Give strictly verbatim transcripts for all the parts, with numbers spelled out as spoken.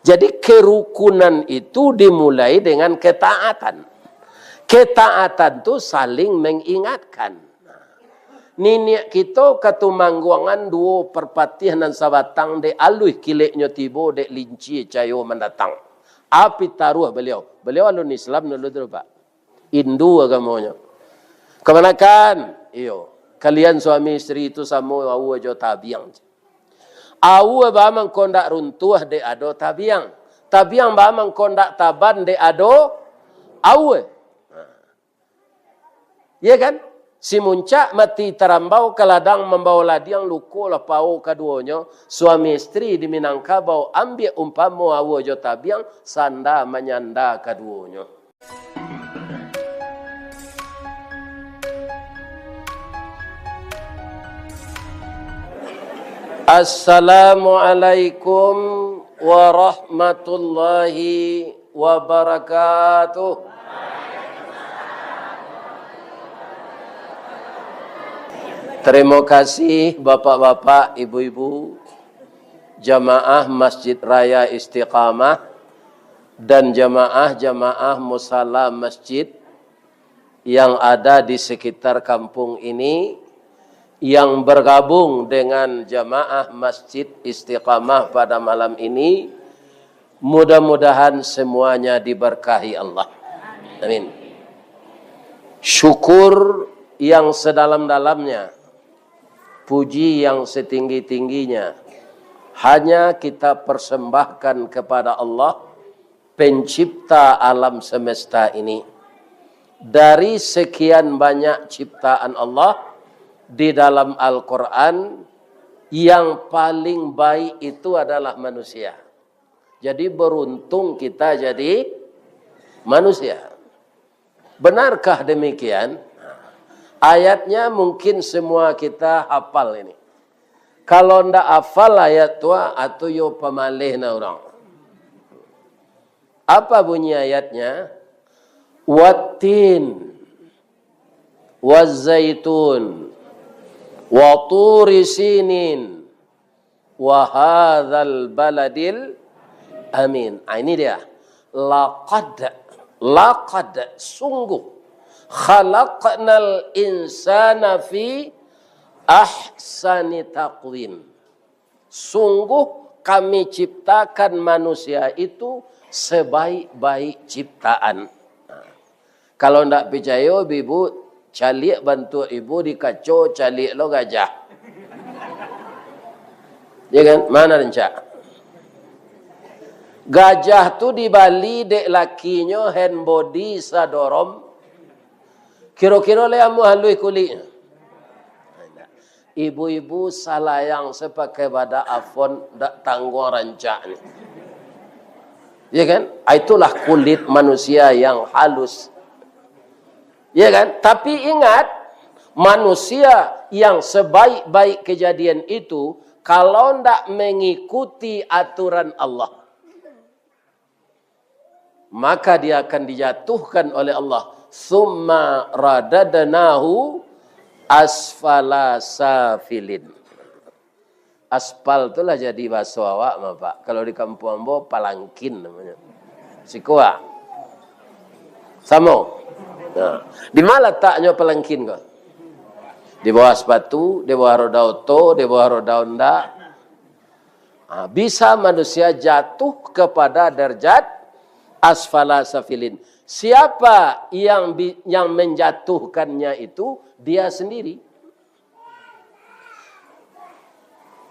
Jadi, kerukunan itu dimulai dengan ketaatan. Ketaatan tu saling mengingatkan. Niniak kito Katumangguangan duo Parpatiah nan sabatang, dek aluih kileknyo tibo, dek linci cayo mandatang. Api taruah baliau. Baliau alun Islam dulu tu, Pak. Hindu agamonyo. Kamanakan? Iyo. Kalian suami isteri tu samo aua jo tabiang. Aua ba mangko ndak runtuah dek ado tabiang. Tabiang ba mangko ndak taban dek ado aua. Iya kan? Si muncak mati tarambau, ka ladang mambao ladiang, luko lah pao kaduonyo. Suami isteri di Minangkabau, ambiak umpamo aua jo tabiang, sanda manyanda kaduonyo. Assalamualaikum warahmatullahi wabarakatuh. Terima kasih, bapak-bapak, ibu-ibu, jamaah Masjid Raya Istiqamah, dan jamaah-jamaah musala masjid yang ada di sekitar kampung ini, yang bergabung dengan jamaah Masjid Istiqamah pada malam ini. Mudah-mudahan semuanya diberkahi Allah. Amin. Syukur yang sedalam-dalamnya, puji yang setinggi-tingginya, hanya kita persembahkan kepada Allah, Pencipta alam semesta ini. Dari sekian banyak ciptaan Allah di dalam Al-Quran, yang paling baik itu adalah manusia. Jadi, beruntung kita jadi manusia. Benarkah demikian? Ayatnya mungkin semua kita hafal ini. Kalau ndak hafal ayat tu, atu yo pamaleh na urang. Apa bunyi ayatnya? Wattin, wazaitun, waturi sinin, wa hadzal baladil amin. Ah, ini dia. Laqad, laqad, sungguh. Khalaqnal insana fi ahsani taqwim. Sungguh Kami ciptakan manusia itu sebaik-baik ciptaan. Nah, kalau ndak picayo, ibu caliak bantuak ibu di kaco, caliak lo gajah. Ya kan? Mana rancak? Gajah tu dibali dek lakinyo hand body sadorom. Kiro-kiro lai amuah haluih kuliknyo. Ibu-ibu salayang sapakai badak Avon, dak tangguang rancaknyo. Ya kan? Ah, itulah kulit manusia yang halus. Ya kan? Tapi ingat, manusia yang sebaik-baik kejadian itu, kalau ndak mengikuti aturan Allah, maka dia akan dijatuhkan oleh Allah. Summa radadnahu asfala safilin. Aspal tu lah jadi bahaso awak mah, Pak. Kalau di kampung ambo, palangkin namanya. Siko, ah. Samo. Nah, di ma lataknyo palangkin ko? Di bawah sepatu, di bawah roda oto, di bawah roda Honda. Ah, bisa manusia jatuh kepada derajat asfala safilin. Siapa yang bi-, yang menjatuhkannya itu? Dia sendiri.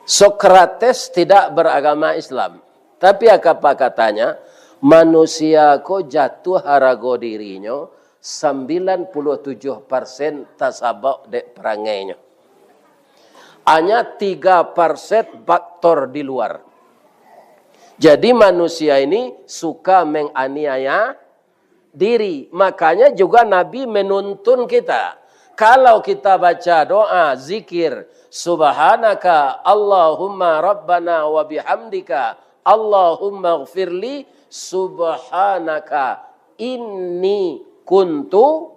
Sokrates tidak beragama Islam. Tapi apa katanya, manusia ko jatuah harago dirinyo, sambilan puluah tujuah persen tasabab dek parangainyo. Hanya tiga persen faktor di luar. Jadi, manusia ini suka menganiaya diri. Makanya juga Nabi menuntun kita. Kalau kita baca doa, zikir, "Subhanaka Allahumma Rabbana wa bihamdika, Allahumma gfirli, subhanaka inni kuntu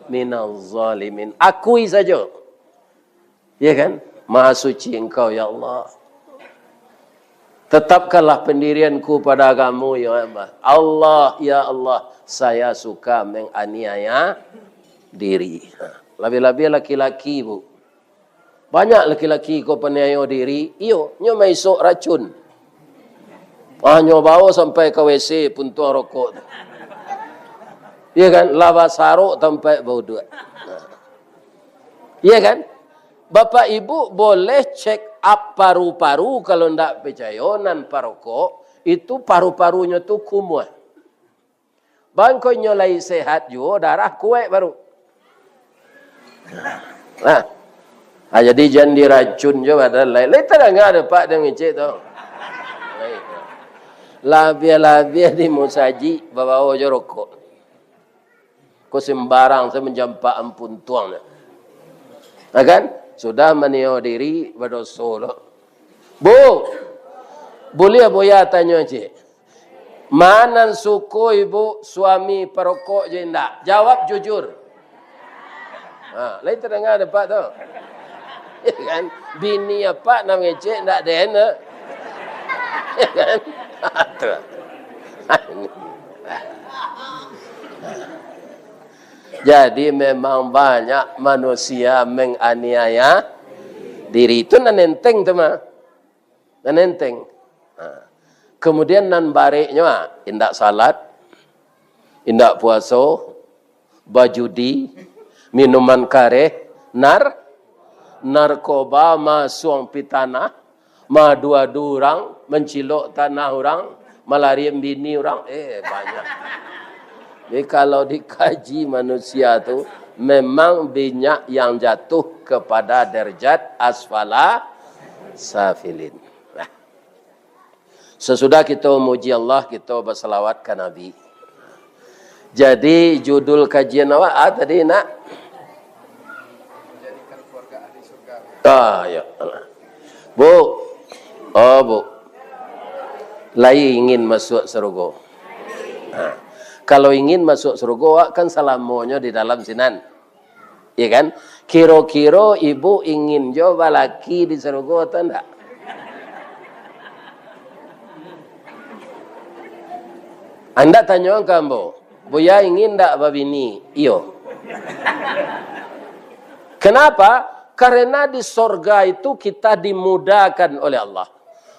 minal zalimin." Akui saja. Ya kan? Maha suci Engkau, ya Allah. Tetapkanlah pendirianku pada agamamu, ya Allah. Allah, ya Allah, saya suka menganiaya diri. Ha. Labiah-labiah laki-laki, Bu. Banyak laki-laki ko paniayo diri, iyo, nyo maisok racun. Ah, nyo bawa sampai ka W C puntuang rokok tu. Iya kan? Lah basarok tampek bauduak. Nah. Iya kan? Bapak Ibu boleh check up paru-paru, kalau ndak picayo, nan parokok, itu paru-parunyo tu kumuah. Bangkonyo lai sehat juo, darah kuek baru. Nah. Ah, jadi jan diracun jo badan lai. Lai tadanga dek Pak dek ngecek tu. Labiah-labiah di musajik babawa jo rokok. Ko sembarang sajo manjampak ampun tuang. Nah kan? Sudah maniayo diri, badoso lo. Bu, buliah Buya tanyo ciek? Ma nan suko ibu, suami parokok jo indak? Jawab jujur. Ha, lai tadanga dek Pak tu. Ya kan? Bini apak nan mangecek ndak den tu. Ya kan? Tu. Jadi memang banyak manusia menganiaya diri. Itu nan enteng tu mah. Nan enteng. Ha. Kemudian nan bareknyo, ha, indak salat, indak puaso, bajudi, minuman kareh, nar-, narkoba, masuang pitanah, maadu-adu urang, mancilok tanah urang, malarian bini urang, eh, banyak. Jadi, kalau dikaji manusia tu, memang banyak yang jatuh kepada derajat asfala safilin. Nah, sesudah kita muji Allah, kita basalawat ka Nabi. Jadi, judul kajian awak, ah, tadi nak? Ah, ya. Bu. Oh, Bu. Lai ingin masuak sarugo? Ha. Kalau ingin masuak sarugo, awak kan salamonyo di dalam sinan. Ya kan? Kiro-kiro ibu ingin jo balaki di sarugo atau ndak? Anda tanyo ka ambo, Buya ingin ndak babini? Iyo. Kenapa? Karena di sorga itu kita dimudahkan oleh Allah.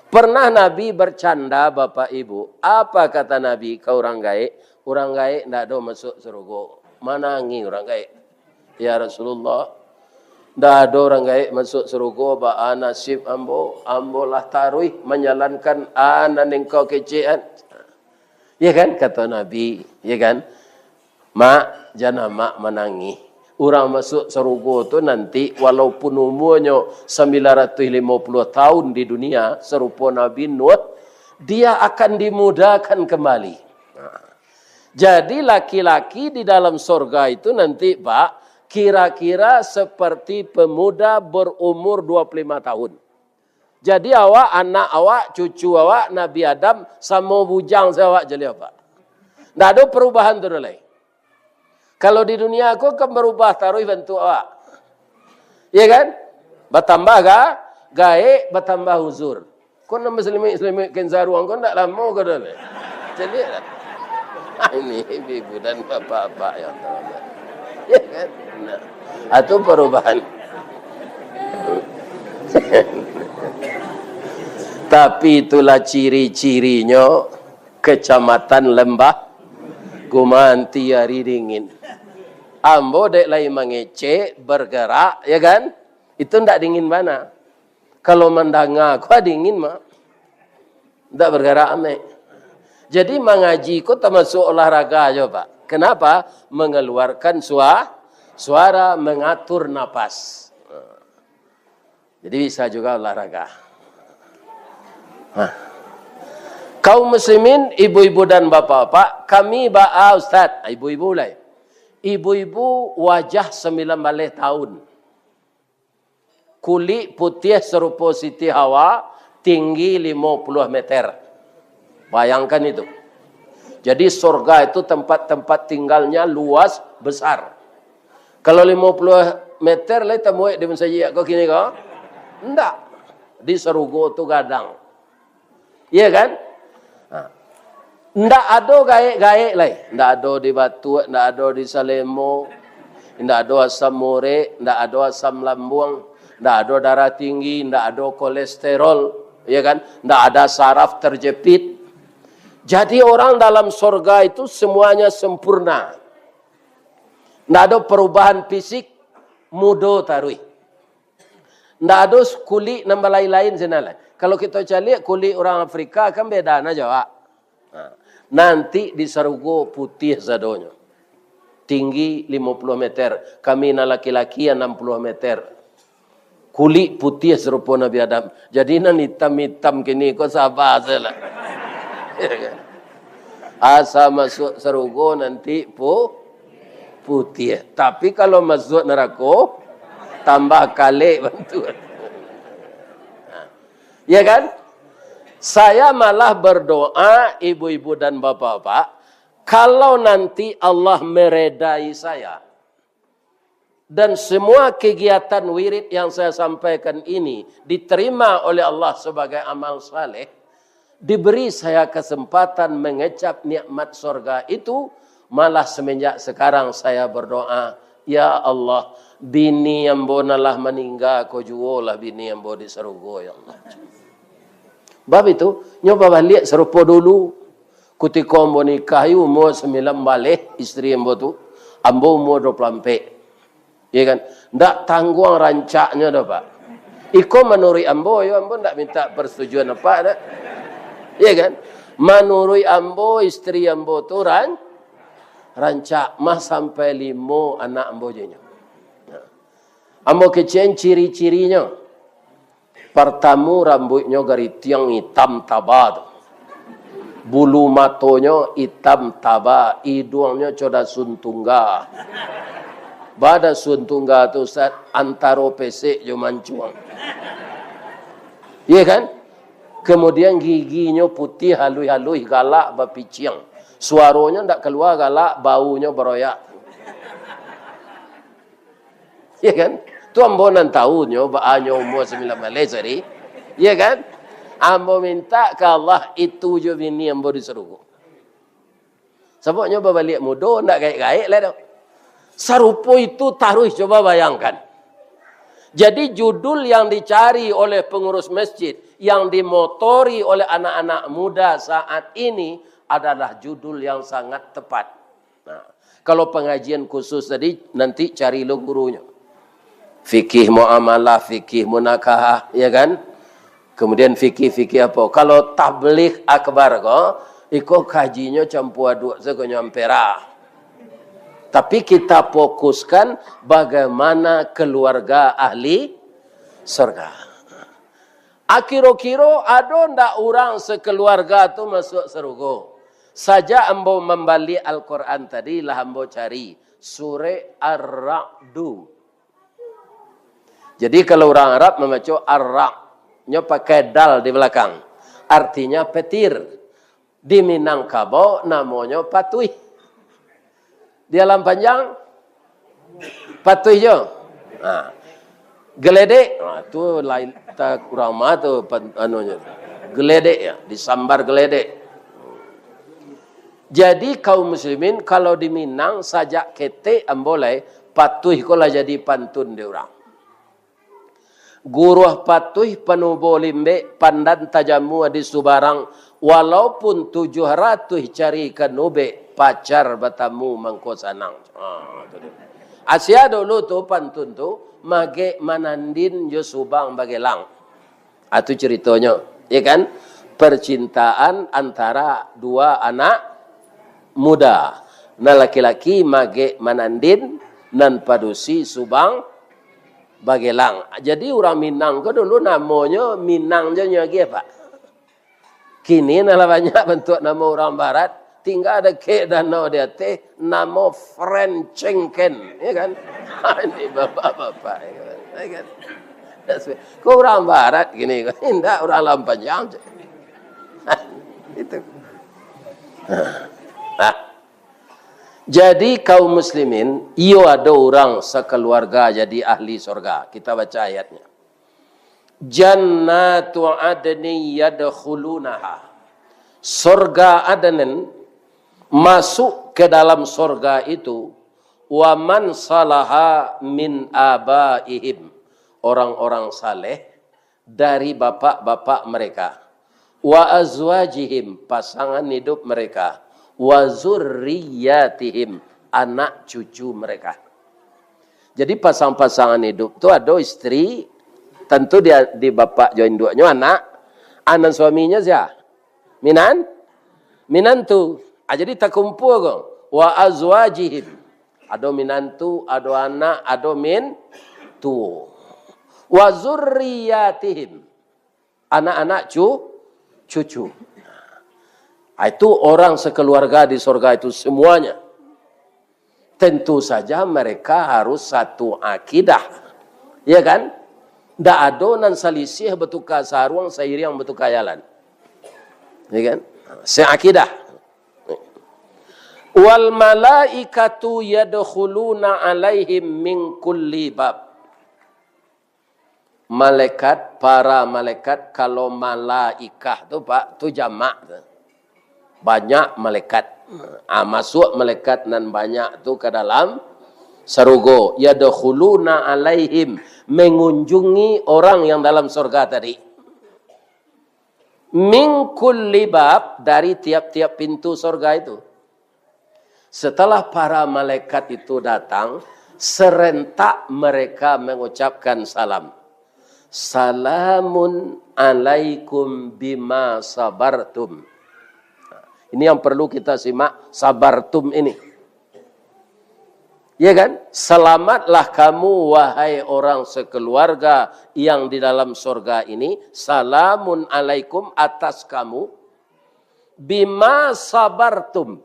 Pernah Nabi bercanda, Bapak Ibu. Apa kata Nabi ka urang gaek? Urang gaek ndak ado masuk sarugo. Manangih urang gaek. "Ya Rasulullah, ndak ado urang gaek masuk sarugo, baa nasib ambo? Ambo lah taruih manjalankan a nan engkau kecekan." Ya kan, kata Nabi, ya kan? "Mak, jan amak manangih. Urang masuk sarugo tu nanti, walaupun umuanyo sambilan ratuih limo puluah tahun di dunia, sarupo Nabi Nuh, dia akan dimudahkan kembali." Nah. Jadi, laki-laki di dalam sorga itu nanti, Pak, kira-kira seperti pemuda berumur dua puluh lima tahun. Jadi, awak, anak awak, cucu awak, Nabi Adam, samo bujang sajo awak jaleh, Pak. Ndak ado perubahan tu doh lai. Kalau di dunia ko kan berubah taruih bantuak awak. Iya kan? Batambah ga-, gaek, batambah uzur. Ko nan basalimuik-salimuik kain saruang ko ndak lamo ko doh lai. Caliak lah. Ini ibu-ibu dan bapak-bapak yang terhormat. Ya kan? Nah, itu perubahan. Tapi itulah ciri-cirinyo Kecamatan Lembah Gumanti, hari dingin. Ambo dek lai mangecek, bergerak, ya kan? Itu ndak dingin bana. Kalau mandanga ko dingin mah. Ndak bergerak amek. Jadi mangaji ko tamasuk olahraga jo, Pak. Kenapa? Mengeluarkan sua-, suara, mengatur napas. Jadi bisa juga olahraga. Nah. Kaum muslimin, ibu-ibu dan bapak-bapak, kami baa ustaz, ibu-ibu lai. Ibu-ibu wajah sembilan baleh tahun. Kulik putiah sarupo Siti Hawa, tinggi limo puluah meter. Bayangkan itu. Jadi, sorga itu tempat-tempat tinggalnya luas, besar. Kalau limo puluah meter lai tamuek di masajik ko kini ko? Ndak. Di sarugo tu gadang. Iya kan? Nah. Ndak ado gaek-gaek lai. Ndak ado di Batuak, ndak ado di Salemo, ndak ado asam urek, ndak ado asam lambung, ndak ado darah tinggi, ndak ado kolesterol, iya kan? Ndak ada saraf terjepit. Jadi orang dalam sorga itu semuanya sempurna. Ndak ado perubahan fisik, mudo taruih. Ndak ado kulik nan balain-lain sinan lai. Kalau kito caliak kulik urang Afrika kan beda nah jo awak. Nah, nanti di sarugo putiah sadonyo. Tinggi limo puluah meter, kami nan laki-laki anam puluah meter. Kulik putiah sarupo Nabi Adam. Jadi nan itam-itam kini ko saba sajolah. Asa masuak sarugo nanti pu-, putiah. Tapi kalau masuak narako, tambah kalek bantuak. Ya kan? Saya malah berdoa, ibu-ibu dan bapak-bapak, kalau nanti Allah meredai saya, dan semua kegiatan wirid yang saya sampaikan ini diterima oleh Allah sebagai amal saleh, diberi saya kesempatan mengecap nikmat sorga itu, malah semenjak sekarang saya berdoa, "Ya Allah, bini ambo nan lah maningga ko juolah bini ambo di sarugo, ya Allah." Bab itu, nyo babaliak sarupo dulu. Kutiko ambo nikah, iyo umua sambilan baleh isteri ambo tu, ambo umua dua puluah ampek. Iya kan? Ndak tangguang rancaknyo doh, Pak. Iko manuruik ambo, yo, ambo ndak minta persetujuan Apak doh. Iya kan? Manuruik ambo, isteri ambo tu ran-, rancak, mah sampai limo anak ambo jo inyo. Nah. Ambo kecek ciri-cirinyo. Partamo, rambuiknyo garitiang itam taba tu. Bulu matonyo itam taba, iduangnyo co dasun tungga. Ba dasun tungga tu, Ustaz, antaro pesek jo mancuang. Iya kan? Kemudian giginyo putiah, haluih-haluih, galak bapiciang. Suaronyo ndak kalua galak, baunyo baroyak. Ya kan? Tu ambo nan tahu nyo, baa nyo umua sambilan baleh tadi. Ya kan? Ambo minta ka Allah itu jo bini ambo di sarugo. Sabab nyo babaliak mudo, ndak gaek-gaek lai doh. Sarupo itu taruih, coba bayangkan. Jadi judul yang dicari oleh pengurus masjid, yang dimotori oleh anak-anak muda saat ini adalah judul yang sangat tepat. Nah, kalau pangajian khusus tadi, nanti cari lo gurunyo. Fikih muamalah, fikih munakahah, ya kan? Kemudian fikih-fikih apo? Kalau tabligh akbar ko, iko kajinyo campua aduk sajo nyo ampera. Tapi kita fokuskan bagaimana keluarga ahli surga. Akiro-kiro ado ndak urang sakeluarga tu masuak sarugo? Sajak ambo mambaliak Al-Quran tadi, lah ambo cari surek Ar-Ra'du. Jadi, kalau urang Arab mambaco Ar-Ra', nyo pakai dal di balakang. Artinya petir. Di Minangkabau namonyo patuih. Di Alam Panjang, patuih jo. Ha. Geledek, ha, tu lain, ta-, urang ma tu pan-, anunyo. Geledek, ya, disambar geledek. Jadi, kaum muslimin, kalau di Minang, sajak ketek ambo lai, patuih ko lah jadi pantun di urang. Guruah patuih panubo limbek, pandan tajamua di subarang, walaupun tujuah ratuih cari kanubek, pacar batamu mangko sanang. Ha, tu dia. Asia dulu tu pantun tu, magek manandin jo subang bagelang. Ah, tu ceritonyo, ya kan? Percintaan antara dua anak muda. Nan laki-laki magek manandin, nan padusi subang bagelang. Jadi, urang Minang ko dulu namonyo Minang jo nyo agiah, Pak. Kini nah lah banyak bantuak namo urang Barat, tingga dakek danau di ateh, namo French Cengken, ya kan? Ini bapak-bapak, ya kan? Ya kan? Ko urang Barat kini ko, indak urang Alam Panjang. Itu. Nah. Jadi, kaum muslimin, iyo ado urang sakaluarga jadi ahli sorga. Kita baca ayatnya. Jannatu adnin yadkhulunaha. Sorga Adnin, masuk ke dalam sorga itu, wa man salaha min abaihim, orang-orang saleh dari bapak-bapak mereka, wa azwajihim, pasangan hidup mereka, wa zurriyatihim, anak cucu mereka. Jadi, pasang-pasangan hidup tu ado istri, tentu dia di bapak jo induaknyo anak, anak suaminyo sia? Minan? Minantu. Ah, jadi takumpul ko. Wa azwajihim. Ado minantu, ado anak, ado mintuo. Wa zurriyatihim. Anak-anak cu-, cucu. Ah, itu orang sekeluarga di sorga itu semuanya. Tentu saja mereka harus satu akidah. Ya kan? Ndak ado nan salisih batuka saruang, sairiang batuka jalan. Ya kan? Seakidah. Wal malaikatu yadkhuluna alaihim min kulli bab. Malaikat, para malaikat, kalau malaikah tu, Pak, tu jamak tu. Banyak malaikat. Ah, masuk malaikat nan banyak tu ka dalam sarugo. Yadkhuluna alaihim, mengunjungi orang yang dalam sorga tadi. Min kulli bab, dari tiap-tiap pintu sorga itu. Setelah para malaikat itu datang, serentak mereka mengucapkan salam. "Salamun alaikum bima sabartum." Ini yang perlu kita simak, sabartum ini. Ya kan? "Selamatlah kamu, wahai orang sekeluarga yang di dalam sorga ini. Salamun alaikum, atas kamu. Bima sabartum."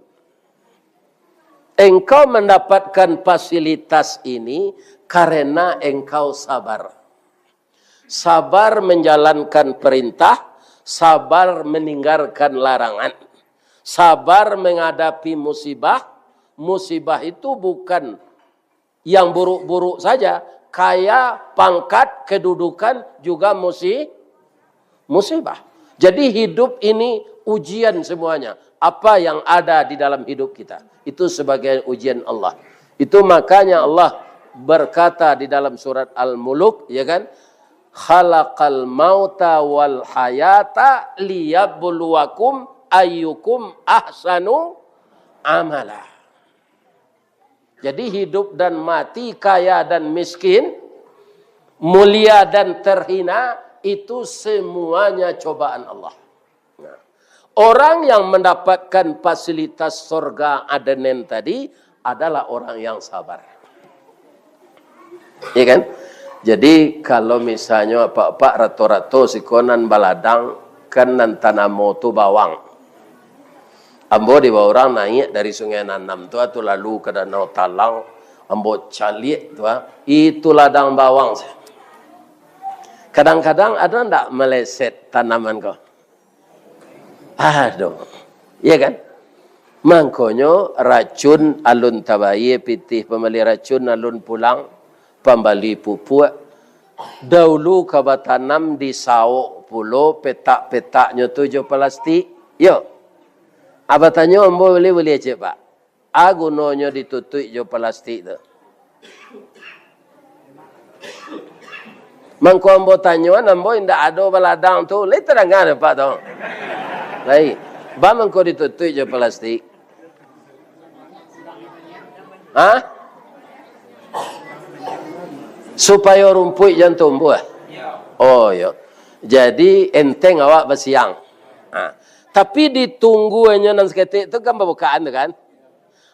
Engkau mendapatkan fasilitas ini karena engkau sabar. Sabar menjalankan perintah, sabar meninggalkan larangan, sabar menghadapi musibah. Musibah itu bukan yang buruk-buruk saja, kaya, pangkat, kedudukan juga musi-, musibah. Jadi, hidup ini ujian semuanya. Apa yang ada di dalam hidup kita, itu sebagai ujian Allah. Itu makanya Allah berkata di dalam surat Al-Muluk, ya kan? "Khalaqal mauta wal hayata liyabluwakum ayyukum ahsanu amala." Jadi, hidup dan mati, kaya dan miskin, mulia dan terhina, itu semuanya cobaan Allah. Nah, orang yang mendapatkan fasilitas sorga Adnin tadi adalah orang yang sabar. Iya kan? Jadi, kalau misalnyo apak-apak rato-rato siko nan baladang, kan nan tanamo tu bawang. Ambo dibawa urang naiak dari Sungai Nanam tu, tu lalu ka Danau Talang, ambo caliak tu, ah, itu ladang bawang. Kadang-kadang ado ndak meleset tanaman ko? Aduh. Iya kan? Mangkonyo racun alun tabayia pitih pambali racun, alun pulang pambali pupuak. Daulu ka batanam di saok pulo, petak-petaknyo tu jo palastik. Yo. Abah tanyo ambo bali, bali ciek, Pak. A gunonyo ditutuik jo palastik tu? Mangko ambo tanyoan, ambo indak ado baladang tu. Lai tadanga dek Apak tu? Lai. Baa mangko ditutuik jo palastik? Hah? Supayo rumpuik jan tumbuah. Oh, yo. Jadi, enteng awak basiang. Ha. Tapi ditungguannyo nan saketek tu kan babukaan tu kan?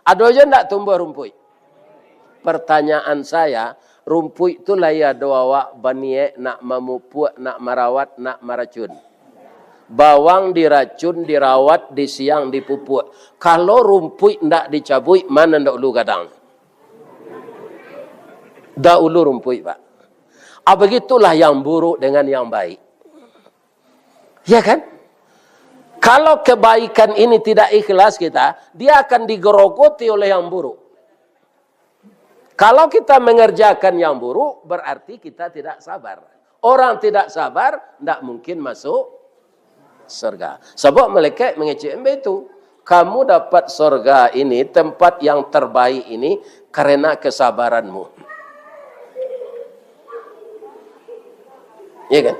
Ado juo ndak tumbuah rumpuik? Pertanyaan saya, rumpuik tu lai ado awak baniaik nak mamupuak, nak marawat, nak maracun? Bawang diracun, dirawat, disiang, dipupuak. Kalau rumpuik ndak dicabuik, ma nan daulu gadang? Daulu rumpuik, Pak. Ah, begitulah yang buruk dengan yang baik. Ya kan? Kalau kebaikan ini tidak ikhlas kita, dia akan digerogoti oleh yang buruk. Kalau kita mengerjakan yang buruk, berarti kita tidak sabar. Orang tidak sabar, ndak mungkin masuk surga. Sabab malaikat mangecek baitu, "Kamu dapat surga ini, tempat yang terbaik ini, karena kesabaranmu." Ya kan?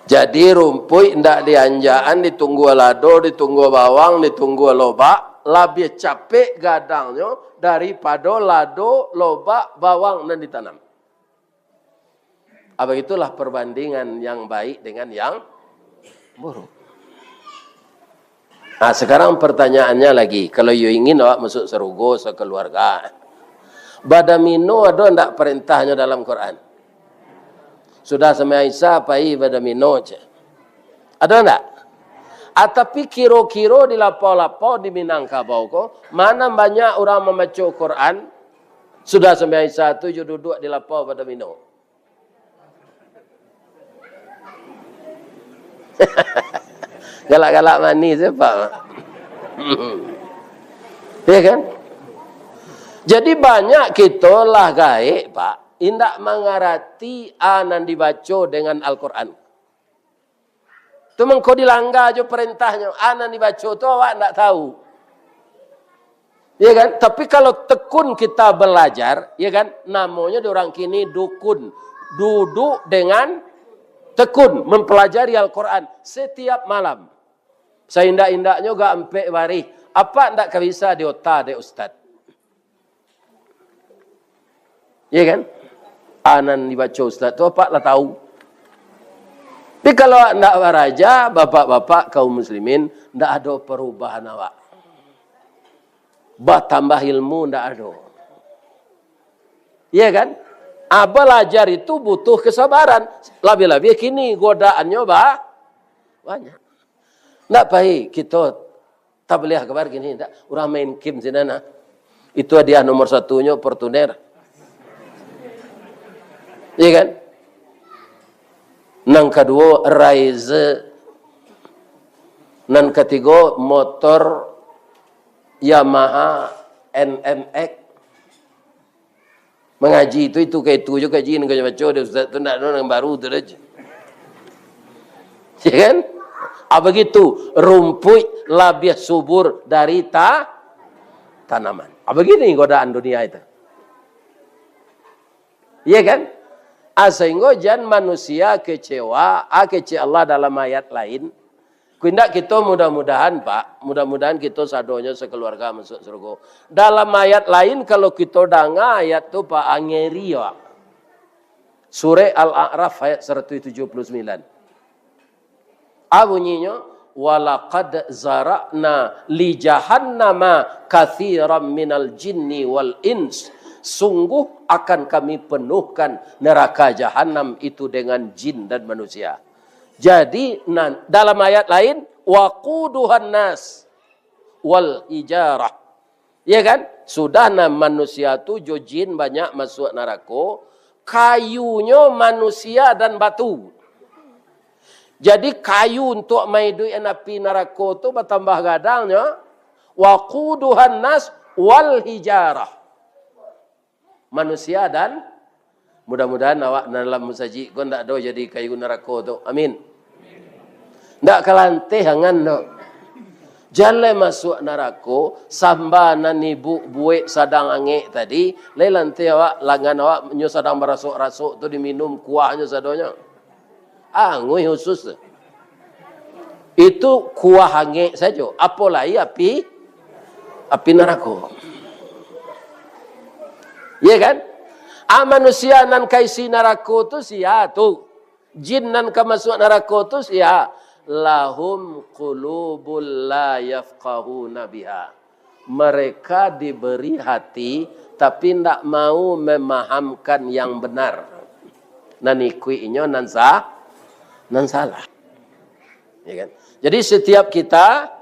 Jadi, rumpuik ndak dianjakan, ditunggua lado, ditunggua bawang, ditunggua lobak, labiah capek gadangnyo daripado lado, lobak, bawang nan ditanam. Ah, begitulah perbandingan yang baik dengan yang buruk. Nah, sekarang pertanyaannya lagi, kalau yo ingin awak masuk sarugo sakeluarga, badamino ado ndak parantahnyo dalam Quran? Sudah sumbayang Isya, pai badamino, cek. Ado ndak? Ah, tapi kiro-kiro di lapau-lapau di Minangkabau ko, ma nan banyak urang mambaco Quran, sudah sumbayang Isya tu jo duduak di lapau badamino? Galak-galak manih se, Pak. Ya kan? Jadi banyak kito lah gaek, Pak, indak mangarati a nan dibaco dengan Al-Quran. Tu mangko dilangga jo parantahnyo. A nan dibaco tu awak ndak tahu. Ya kan? Tapi kalau tekun kita belajar, ya kan? Namonyo di urang kini dukun. Duduk dengan tekun mempelajari Al-Quran setiap malam. Saindak-indaknyo ga ampek barih. Apak ndak ka bisa di ota dek ustad. Iya kan? A nan dibaco ustad tu apak lah tahu. Tapi kalau ndak baraja, bapak-bapak kaum muslimin, ndak ado perubahan awak. Batambah ilmu ndak ado. Iya kan? Ah, balajar itu butuh kesabaran. Labiah-labiah kini godaannyo ba-, banyak. Ndak pai kito tabligh akbar kini, ndak. Urang main kim sinan, nah. Itu hadiah nomor satunyo Fortuner. Iya kan? Nan kaduo, Raize. Nan katigo, motor Yamaha N M X. Mangaji tu, itu ka itu jo kaji nan ka baco dek ustaz tu, ndak ado nan baru tu doh. Ya kan? Ah, begitu, rumpuik labiah subur dari ta-, tanaman. Ah, begini godaan dunia itu. Ya kan? Ah, sehingga jan manusia kecewa, ah, kecek Allah dalam ayat lain. Ku indak kito mudah-mudahan, Pak, mudah-mudahan kito sadonyo sakeluarga masuk surga. Dalam ayat lain, kalau kito danga ayat tu, Pak, angeri, Pak. Surah Al-A'raf ayat saratus tujuh puluh sembilan. Ah, bunyinyo, "Walaqad zara'na li jahannama katsiran minal jinni wal ins." Sungguh akan Kami penuhkan neraka jahanam itu dengan jin dan manusia. Jadi, nan, dalam ayat lain, "Waquduhan nas wal hijarah." Ya kan? Sudah nan manusia tu jo jin banyak masuak narako, kayunyo manusia dan batu. Jadi, kayu untuak maiduikan api narako tu batambah gadangnyo, "Waquduhan nas wal hijarah." Manusia dan, mudah-mudahan awak dalam musajik ko ndak ado jadi kayu narako tu. Amin. Ndak ka lanteh angan tu. Jan lai masuak narako, samba nan ibu buek sadang angek tadi, lai lanteh awak, langan awak nyo sadang barasok-rasok tu diminum kuahnyo sadonyo. Anguih usus tu. Itu kuah angek sajo, apo lai api, api narako. Iya kan? Ah, manusia nan ka isi narako tu sia tu? Jin nan ka masuak narako tu sia? "Lahum qulubul la yafqahuna biha." Mereka diberi hati, tapi ndak mau memahamkan yang benar. Nan ikuik inyo nan sa-, nan salah. Ya kan? Jadi, setiap kita,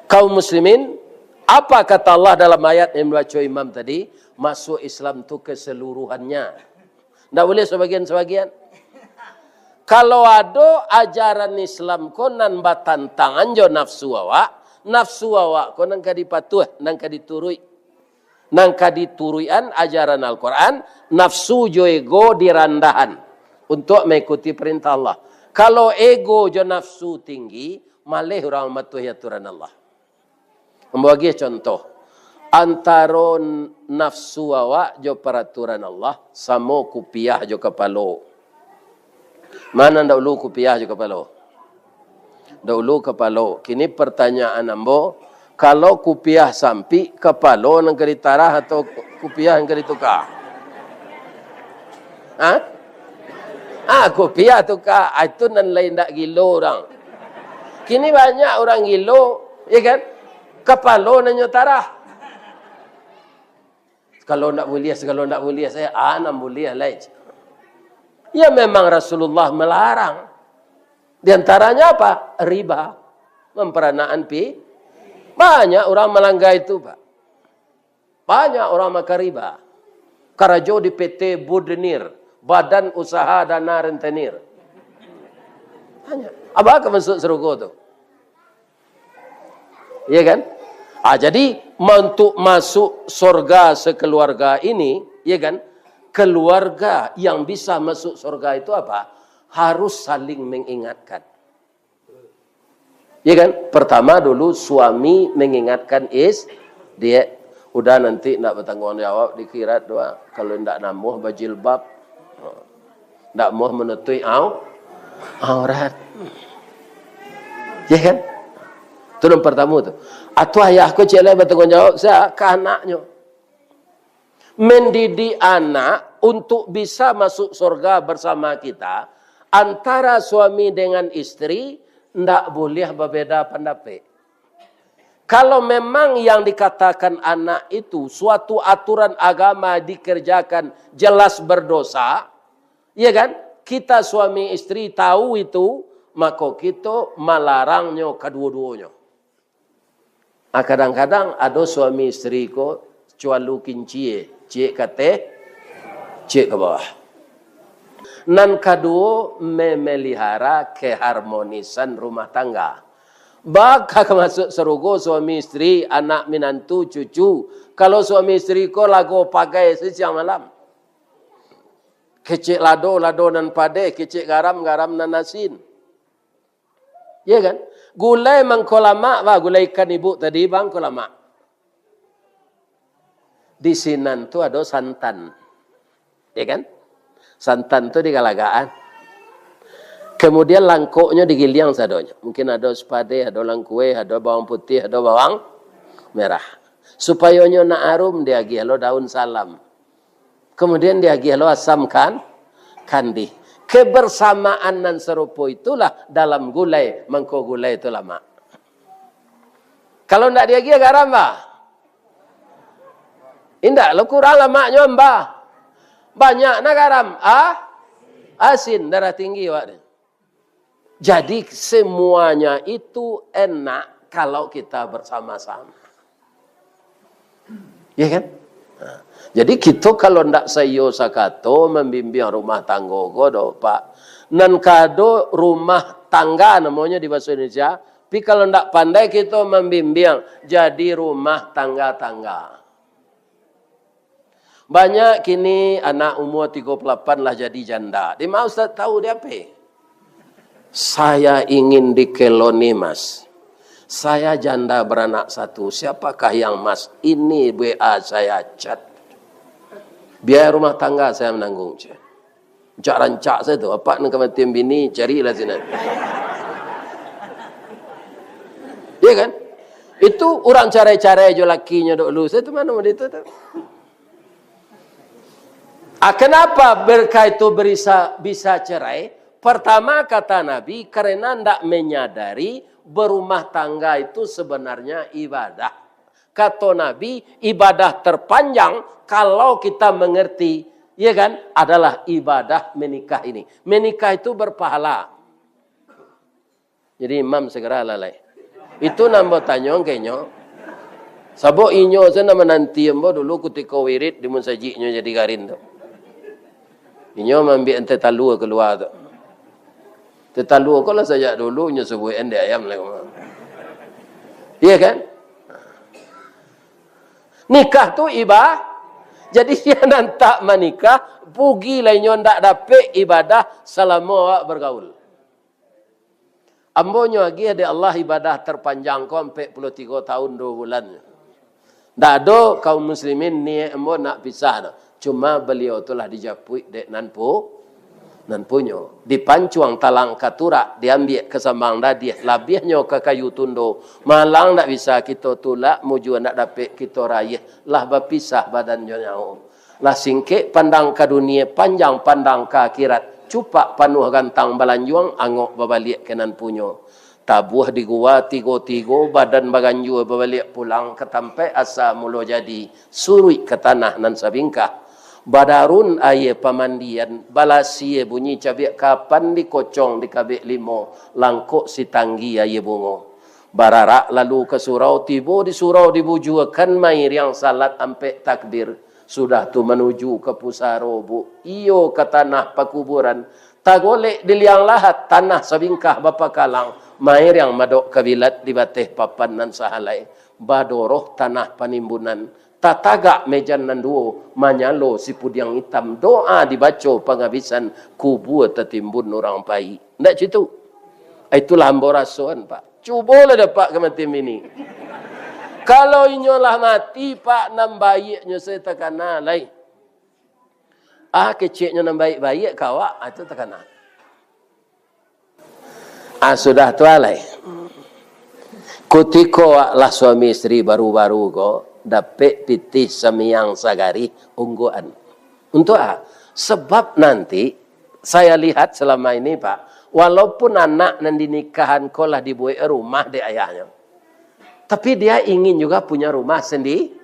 kaum muslimin, apa kata Allah dalam ayat yang dibaco imam tadi? Masuk Islam tu keseluruhannya. Ndak boleh sebagian-sebagian. Kalau ado ajaran Islam ko nan batantangan jo nafsu awak, nafsu awak ko nan ka dipatuah, nan ka dituruik. Nan ka dituruikan ajaran Al-Quran, nafsu jo ego dirandahan. untuak maikuti parintah Allah. Kalau ego jo nafsu tinggi, maleh urang mamatuahi aturan Allah. Ambo agiah contoh. Antaro nafsu awak jo paraturan Allah, samo kupiah jo kapalo. Mana nan daulu, kupiah jo kapalo? Daulu kapalo. Kini pertanyaan ambo, kalau kupiah sampik, kapalo nan ka ditarah atau kupiah nan ka dituka? Ha? Ah, kupiah tuka. Ah, itu nan lain, ndak gilo urang. Kini banyak urang gilo, ya kan? Kapalo nan nyo tarah. Kalau ndak buliah, kalau ndak buliah, saya, ah, nan buliah lai. Ya, memang Rasulullah melarang. Di antaranya apa? Riba. Memperanakan pi. Banyak urang malanggar itu, Pak. Banyak urang makan riba. Karajo di P T Budenir, Badan Usaha Dana Rentenir. Banyak. Apa ka masuk sarugo tu? Iya kan? Ah, jadi, ma-, untuk masuk sorga sekeluarga ini, iya kan? Keluarga yang bisa masuk sorga itu apa? Harus saling mengingatkan. Iya kan? Pertama dulu suami mengingatkan is-, diek. Udah nanti ndak bertanggung jawab di akhirat tu, ah. Kalau ndak namuah bajilbab. Ndak muah menutup au-, aurat. Ya kan? Itu yang pertama tu. Atau ayah ko cek lai bertanggung jawab sa-, ka anaknyo. Mendidik anak untuk bisa masuk surga bersama kita, antara suami dengan istri, ndak boleh berbeda pendapat. Kalau memang yang dikatakan anak itu suatu aturan agama dikerjakan jelas berdosa, ya kan? Kita suami istri tahu itu, mako kito malarangnyo kaduo-duonyo. Ah, kadang-kadang ado suami istri ko cualu kincia, ciek ka ateh, ciek ka bawah. Nan kaduo, memelihara keharmonisan rumah tangga. Baa ka masuk sarugo suami istri, anak minantu, cucu, kalau suami istri ko lago pagai siang malam. Kecek lado, lado nan padeh, kecek garam, garam nan asin. Ya kan? Gulai mangko lamak, bah, gulai ikan ibu tadi, bang, ko lamak. Di sinan tu ado santan. Ya kan? Santan tu digalagakan. Kemudian langkoknyo digiliang sadonyo. Mungkin ado sipadeh, ado langkueh, ado bawang putih, ado bawang merah. Supayo nyo nak arum, diagiah lo daun salam. Kemudian diagiah lo asam kan, kandih. Kebersamaan nan sarupo itulah dalam gulai, mangko gulai tu lamak. Kalau ndak diagiah garam, bah? Indak lo, kurang lamaknyo, bah. Banyak na garam, ah? Asin, darah tinggi awak ni. Jadi, semuanya itu enak kalau kita bersama-sama. Ya kan? Nah, jadi, kito kalau ndak saiyo sakato mambimbiang rumah tanggo ko doh, Pak. Nan kado rumah tangga namonyo di bahaso Indonesia, tapi kalau ndak pandai kito mambimbiang, jadi rumah tangga-tangga. Banyak kini anak umur tigo puluh lapan lah jadi janda. Di ma Ustaz tahu di ape? Saya ingin dikeloni, Mas. Saya janda beranak satu. Siapakah yang Mas? Ini W A saya, chat. Biaya rumah tangga saya menanggung, chat. Rancak-rancak sajo tu. Apak nan kamatian bini, carilah sinan. Iya kan? Itu urang carai-carai jo lakinyo dulu. Saya tu mano di tu tu. Ah, kenapa mereka itu berisa-, bisa cerai? Pertama, kata Nabi, karena ndak menyadari berumah tangga itu sebenarnya ibadah. Kato Nabi, ibadah terpanjang, kalau kita mengerti, ya kan, adalah ibadah menikah ini. Menikah itu berpahala. Jadi, imam segera lalai. Itu nan ambo tanyo ka inyo. Sabab inyo se nan mananti ambo dulu kutiko wirid di musajiknyo jadi garin tu. Inyo maambiak teh talua kalua tu. Teh talua ko lah sajak dulu inyo subuikan di ayam lai. Iya kan? Nikah tu iba-, Jadi, sia nan tak manikah, pugi lai nyo ndak dapek ibadah salamo awak bagaul. Ambo nyo agiah dek Allah ibadah terpanjang ko ampek puluah tigo tahun duo bulan. Ndak ado kaum muslimin niat ambo nak pisah doh. Cuma baliau tu lah dijapuik dek nan pu-, nan punyo. Dipancuang talang ka turak, diambiak ka sambang dadiah, labiahnyo ka kayu tundo. Malang ndak bisa kito tulak, mujua ndak dapek kito rayah, lah bapisah badan jo nyawo. Lah singkek pandang ka dunia, panjang pandang ka akhirat. Cupak panuah gantang balanjuang, angok babaliak ka nan punyo. Tabuah di gua tigo-tigo, badan baganjua babaliak pulang ka tampek asa mulo jadi, suruik ka tanah nan sabingkah. Badarun aia pamandian, balasia bunyi cabiak kapan dikocong dikabek limo, langkok sitanggi aia bungo. Bararak lalu ka surau, tibo di surau dibujuakan mairiang salat ampek takbir. Sudah tu manuju ka pusaro, Bu, iyo ka tanah pakuburan. Tagolek di liang lahat, tanah sabingkah bapakalang, mairiang madok kabilat di bateh papan nan sahalai. Badoroh tanah panimbunan, tatagak mejan nan duo, manyalo sipudiang itam, doa dibaco pangabisan, kubua tatimbun urang pai. Ndak citu? Itulah ambo rasoan, Pak. Cubolah dapek kamatian bini. Kalau inyo lah mati, Pak, nan baiaknyo sajo takana lai. Ah, keceknyo nan baiak-baiak ka awak, ah, itu takana. Ah, sudah tu alai. Kutiko awak lah suami isteri baru-baru ko, dapek pitih samiang sagarih ungguan. Untuak ah, sebab nanti saya lihat selama ini, Pak, walaupun anak nan dinikahan ko lah dibuek rumah dek ayahnyo, tapi dia ingin juga punya rumah sendi-,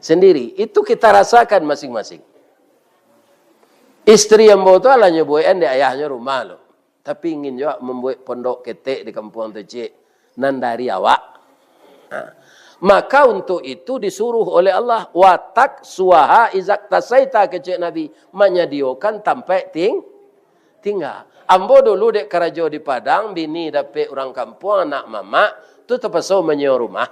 sendiri. Itu kita rasakan masing-masing. Isteri ambo tu alah nyo buekan dek ayahnyo rumah lo, tapi ingin juga mambuek pondok ketek di kampuang tu, cik, nan dari awak. Nah, maka untuk itu disuruh oleh Allah, "Watak suaha izak tasaita," kecek Nabi, manyadiokan tampek ting-, tingga. Ambo dulu dek karajo di Padang, bini dapek urang kampuang, anak mamak, tu tapaso manyio rumah.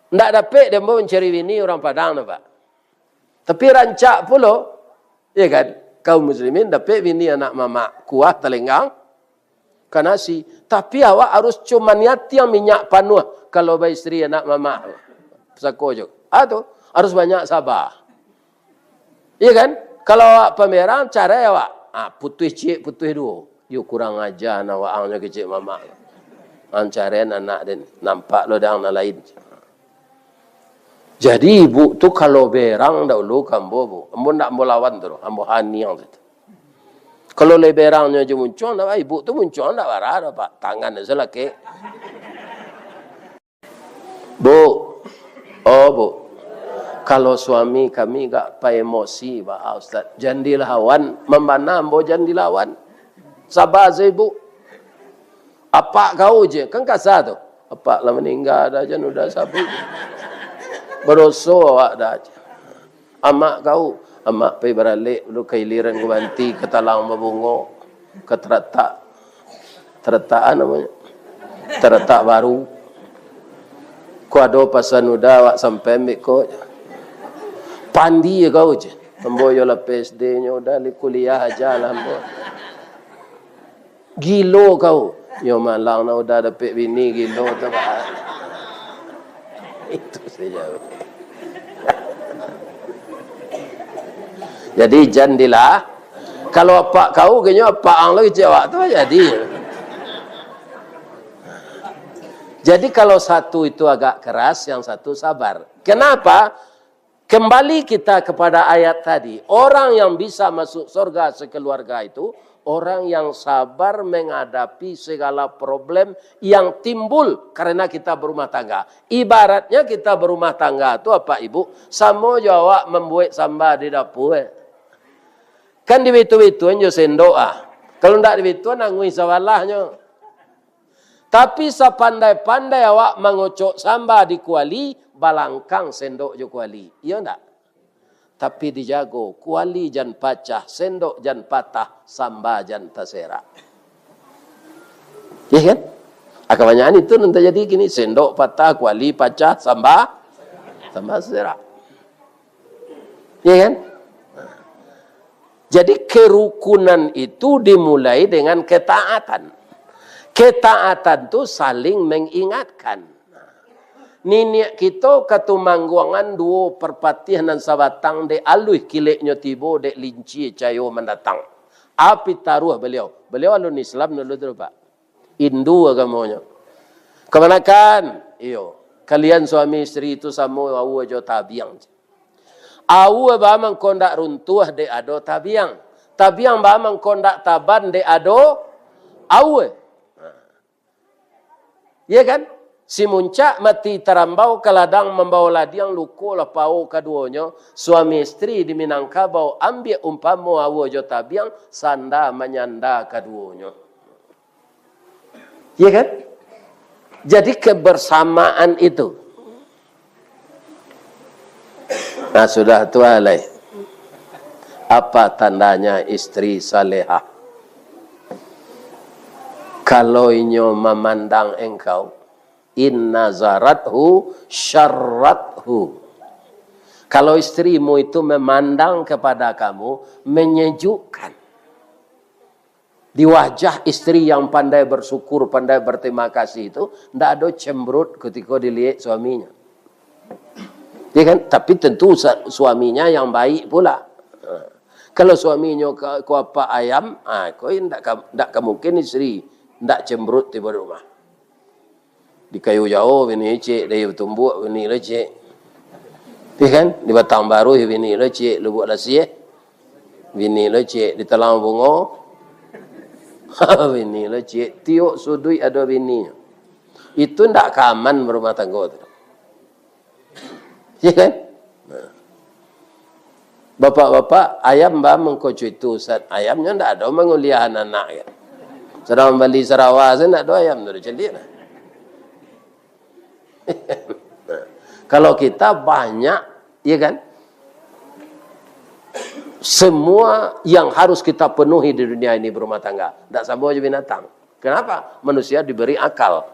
Ndak dapek dek ambo mancari bini urang Padang tu, Pak. Tapi rancak pulo, ya kan, kaum muslimin dapek bini anak mamak, kuah talenggang ka nasi. Tapi awak harus cumaniatiang minyak panuah kalau baisteri anak mamak. Sako jo. Ah, tu, harus banyak sabar. Iya kan? Kalau awak pamerang, carai awak. Ah, putuih ciek, putuih duo. Yo, kurang aja nah waang nyo kecek mamak. Ang carai anak den. Nampak lo dang nan lain. Jadi, ibu tu kalau berang dahulu ka ambo, Bu. Ambo ndak ambo lawan tu, ambo haniang situ. Kalau lai berangnyo aja muncuang, ndak, ibu tu muncuang ndak bara doh, Pak. Tangan aja lakek. Bu, oh, Bu. Kalau suami kami agak paemosi, Pak Ustaz. Jan dilawan, mambana ambo jan dilawan. Sabar se, Bu. Apak kau je, kan kasa tu. Apak lah maningga dah, jan udah sabuik. Badoso awak dah. Amak kau, amak pai baralek dulu ka iliran ka banti, ka talang babungo, ka taratak, taratakan namonyo, taratak baru. Ko ado pasan udah awak sampai ambek ko. Pandi kau je. Ambo yo lah P S D nyo udah, li kuliah aja lah ambo. Gilo kau. Nyo malang nah udah dapek bini gilo tu, Pak. Itu saja. Jadi, jan dilah. Kalau apak kau, genyo apak ang lagi cewak tu jadi. Jadi, kalau satu itu agak keras, yang satu sabar. Kenapa? Kembali kita kepada ayat tadi, orang yang bisa masuk surga sekeluarga itu orang yang sabar menghadapi segala problem yang timbul karena kita berumah tangga. Ibaratnya kita berumah tangga tu, Apak Ibu, samo jo awak mambuek samba di dapur, eh. Kan dibitu-bituan jo sendok, ah. Kalau ndak dibituan, anguih sabalahnyo. Tapi sapandai-pandai awak mangocok samba di kuali, balangkang sendok jo kuali. Iyo ndak? Tapi dijago, kuali jan pacah, sendok jan patah, samba jan taserak. Iya kan? Ah, kabanyakan itu nan terjadi kini, sendok patah, kuali pacah, samba, samba serak. Ya kan? Jadi, kerukunan itu dimulai dengan ketaatan. Ketaatan tu saling mengingatkan. Niniak kito Katumangguangan duo Parpatiah nan sabatang, dek aluih kileknyo tibo, dek linci cayo mandatang. Api taruah baliau. Baliau alun Islam dulu tu, Pak. Hindu agamonyo. Kamanakan? Iyo. Kalian suami isteri tu samo aua jo tabiang. Aua baa mangko ndak runtuah dek ado tabiang. Tabiang baa mangko ndak taban dek ado aua. Iya kan? Si muncak mati tarambau, ka ladang mambao ladiang, luko lah pao kaduonyo. Suami isteri di Minangkabau, ambiak umpamo aua jo tabiang, sanda manyanda kaduonyo. Iya kan? Jadi kebersamaan itu. Nah, sudah tu alai. Apa tandanya isteri salehah? Kalau inyo mamandang engkau, in nazarathu syarrathu. Kalau istrimu itu memandang kepada kamu, menyejukkan. Di wajah isteri yang pandai bersyukur, pandai berterima kasih itu, ndak ado cemberut ketika dilihat suaminya. Ya kan? Tapi tentu sa-, suaminya yang baik pula. Ha. Kalau suaminyo ka-, ko apak ayam, ha, ko ndak ka-, ndak ka mungkin isteri ndak cemberut tibo di rumah. Di Kayu Jao bini ciek, di Tumbuak bini lo ciek. Iya kan? Di Batang Baruih bini lo ciek, Lubuak Lasieh bini lo ciek, di Talang Bungo bini lo ciek, tiok suduik ado bini. Itu ndak ka aman barumah tanggo tu. Iya kan? Nah. Bapak-bapak, ayam baa mangko cuitu, Ustaz? Ayamnyo ndak ado manguliahan anak, kan? Sadang mambali sarawa sajo ndak ado ayam tu, caliak lah. Kalau kita banyak, ya kan? Semua yang harus kita penuhi di dunia ini berumah tangga. Ndak samo jo binatang. Kenapa? Manusia diberi akal.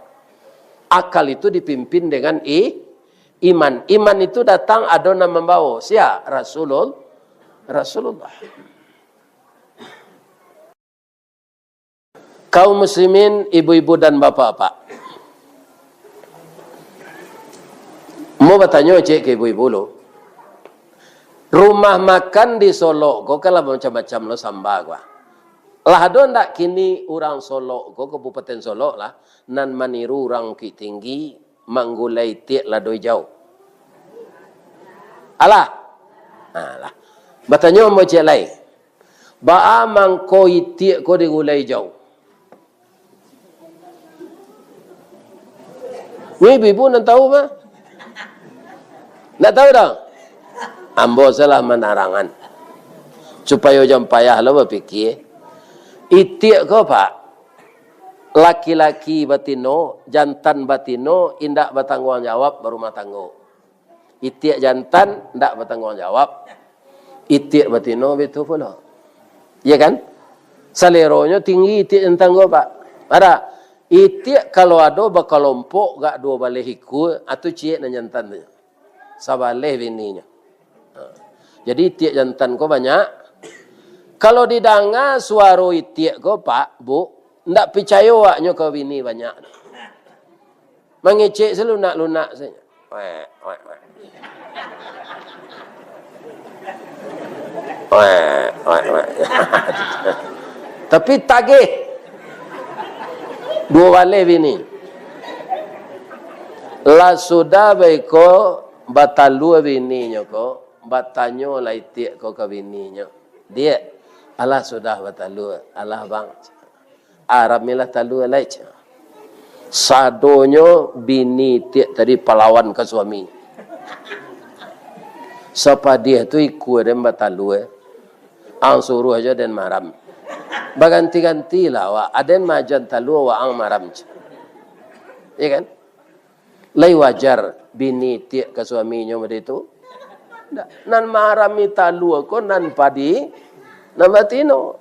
Akal itu dipimpin dengan i-, iman. Iman itu datang ado nan mambawo. Sia? Rasulul-, Rasulullah. Kaum muslimin, ibu-ibu dan bapak-bapak. Mau batanyo ciek ka ibu-ibu lu. Rumah makan di Solok ko kan lah macam-macam lo samba ko. Lah ado ndak kini urang Solok ko, Kabupaten Solok lah, nan maniru urang Bukittinggi, manggulai itiak lado ijau? Alah. Alah. Batanyo ambo ciek lai. Baa mangko itiak ko digulai ijau? Ni ibu-ibu nan tahu mah? Ndak tahu doh? Ambo salah manarangan. Supayo jan payah lo bapikia. Itiak ko, Pak, laki-laki batino, jantan batino, indak batangguang jawab barumah tanggo. Itiak jantan ndak batangguang jawab. Itiak batino baitu pulo. Iya kan? Saleronyo tinggi itiak jantan ko, Pak. Ada. Itiak kalau ado bakalompok agak duo baleh ikua, atau ciek nan jantan tu. Sabaleh bininyo. Ha. Jadi itiak jantan ko banyak. Kalau didanga suaro itiak ko, Pak, Bu, ndak picayo awaknyo ka bini banyak. Mangecek salunak-lunak sajo. Wek, wek, wek. Wek, wek, wek. Tapi tagih. Duo baleh bini. Lah sudah baiko batalua bininyo ko, batanyo lah itiak ko ka bininyo. Diak, alah sudah batalua, alah bang. Aramilah talua lai, cak. Sadonyo bini itiak tadi palawan ka suami. Sapadiah tu ikua den batalua, ang suruah jo den maram. Baganti-gantilah awak, aden maajan talua, waang maram, cak. Iya kan? Lai wajar bini itiak ka suaminyo baitu? Ndak. Nan maarami talua ko nan padi, nan batino.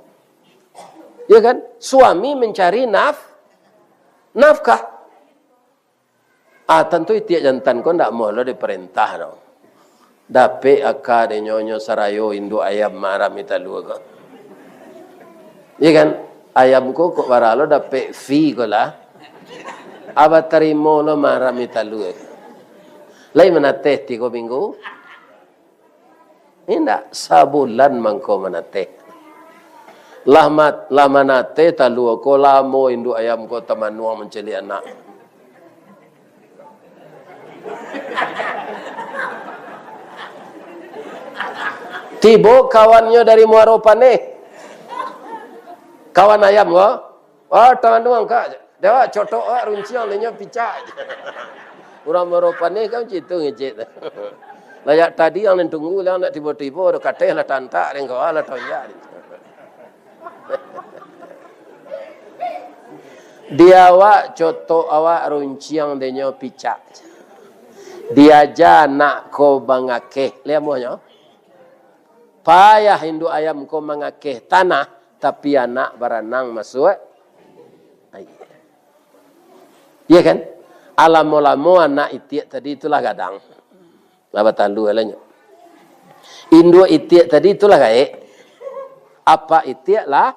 Ya kan? Suami mencari naf-, nafkah. Ah, tantu itiak jantan ko ndak amuah lo diparentah doh. Dapek aka dek nyo, nyo sarayo induak ayam marami talua ko. Iya kan? Ayam ko kok bara lo dapek fee ko lah. Abah tarimo lo marami talua. Lai manateh tigo minggu? Indak, sabulan mangko manateh. Lah mat-, lah manateh talua ko, lamo induak ayam ko tamanuang mancaliak anak. Tibo kawannyo dari Muaro Paneh. Kawan ayam ko, "Wah, tamanuang, Kak. Dek awak cotok awak runciang, dek nyo picak." Urang Muaro Paneh kan cito ngecek tu. Layak tadi yang nen tunggu lah, nak tibo-tibo, ado kateh lah tantak, deng kawa lah tonjak. Di awak cotok awak runciang, dek nyo picak. Diaja anak ko mangakeh. Liamuahnyo. Payah induak ayam ko mangakeh tanah, tapi anak baranang masuak aia. Iya kan? Alamo-lamo anak itiak tadi itulah gadang. Lah batalua lah nyo. Induak itiak tadi itulah gaek. Apak itiak lah,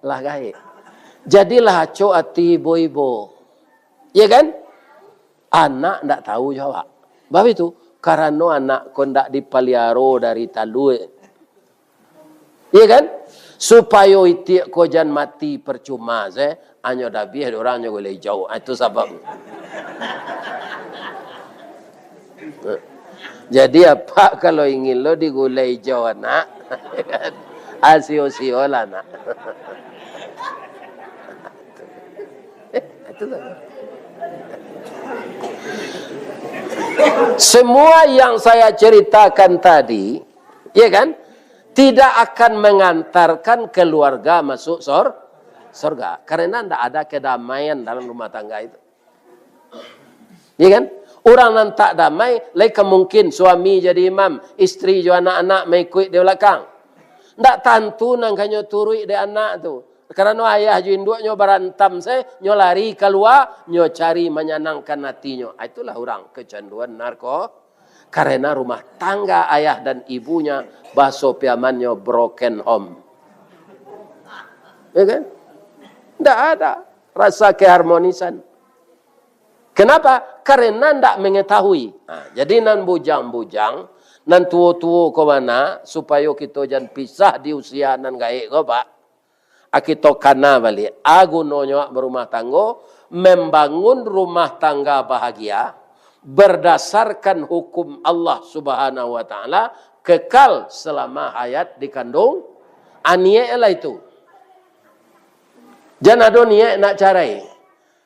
lah gaek. Jadilah acok ati ibo-ibo. Iya kan? Anak ndak tahu jo awak. Bab itu, karano anak ko ndak dipaliaro dari talua. Iya kan? Supayo itiak ko jan mati parcuma se, anyo dabiah dek urang nyo gulai ijau. Ah, itu sabab. Jadi, apak kalau ingin lo digulai ijau anak, asio-sio lah anak. Itu sabab. Semua yang saya ceritakan tadi, ya kan, tidak akan mengantarkan keluarga masuk sor-, sorga. Karena ndak ada kedamaian dalam rumah tangga itu. Ya kan? Urang nan tak damai, lai ka mungkin suami jadi imam, istri jo anak-anak maikuik di balakang. Ndak tantu nan kanyo turuik dek anak tu. Karano ayah jo induaknyo barantam se, nyo lari kalua, nyo cari manyanangkan atinyo. Ah, itulah urang kecanduan narko-, karena rumah tangga ayah dan ibunya, baso Piamannyo, broken home. Ya kan? Ndak ada rasa keharmonisan. Kenapa? Karena ndak mengetahui. Nah, jadi nan bujang-bujang, nan tuo-tuo ko bana, supayo kito jan pisah di usia nan gaek ko, Pak. A, kito kana baliak. A gunonyo awak barumah tanggo, membangun rumah tangga bahagia, berdasarkan hukum Allah Subhanahu wa Ta'ala, kekal selama hayat dikandung. A, niaik lah itu. Jan ado niaik nak carai.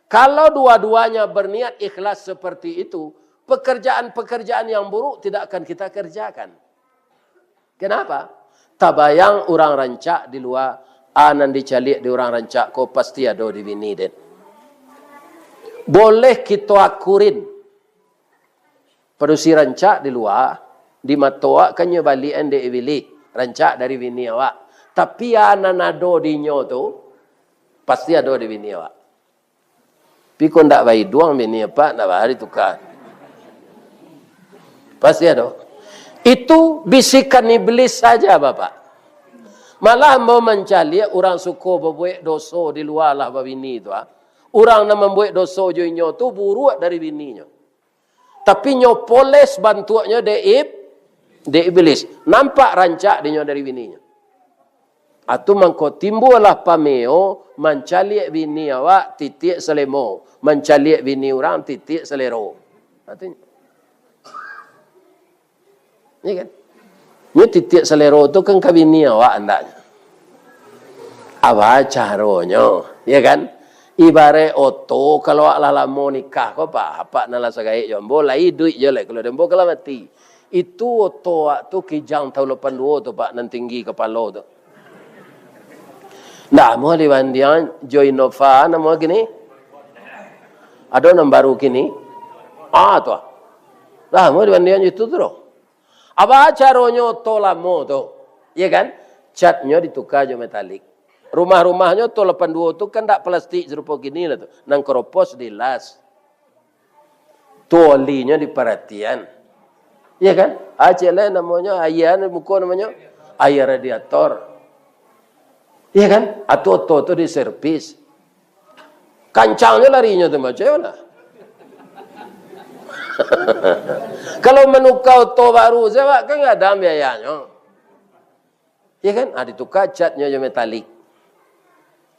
Kalau dua-duanya berniat ikhlas seperti itu, pekerjaan-pekerjaan yang buruk tidak akan kita kerjakan. Kenapa? Tabayang urang rancak di lua, a nan dicaliak di urang rancak ko pasti ado di bini den. Boleh kito akurin. Padusi rancak di lua, di mato awak kan nyo baliak-an dek Ibilih, rancak dari bini awak. Tapi a nan ado di inyo tu, pasti ado di bini awak. Tapi kok ndak baiduang bini apak, ndak baa dituka. Pasti ado. Itu bisikan iblis saja, Bapak. Malah ambo mancaliak urang suko babuek doso di lua lah babini tu, ah. Urang nan mambuek doso jo inyo tu buruak dari bininyo. Tapi nyo poles bantuaknyo dek ib-, dek iblis. Nampak rancak dinyo dari bininyo. Atu mangko timbullah pameo, mancaliak bini awak titiak salemo, mancaliak bini urang titiak salero. Artinyo, iya kan? Nyo titiak salero tu kan ka bini awak andaknyo. Apo caronyo, iya kan? Ibarat oto, kalau awak lah lamo nikah ko, Pak, apak nan lah sagaek jo ambo, lai iduik jo lai, kalau dek ambo kan lah mati. Itu oto awak tu Kijang tahun lapan duo tu, Pak, nan tinggi kapalo tu. Ndak amuah dibandiang jo Innova, namo kini? Ado nan baru kini? Ah, tu ah. Ndak amuah dibandiang jo itu tu doh. Apo caronyo oto lamo tu? Iya kan? Catnyo dituka jo metalik. Rumah-rumahnyo oto lapan duo tu kan ndak plastik sarupo kini lah tu. Nan keropos dilas. Tu olinyo diparatian. Iya kan? Ah, ciek lai namonyo, aia muko namonyo, aia radiator. Iya kan? Atau oto tu diservis. Kancangnyo larinyo tu, bacayolah. Kalau manuka oto baru sajo, kan gadang biayanyo. Iya kan? Ah, dituka catnyo jo metalik.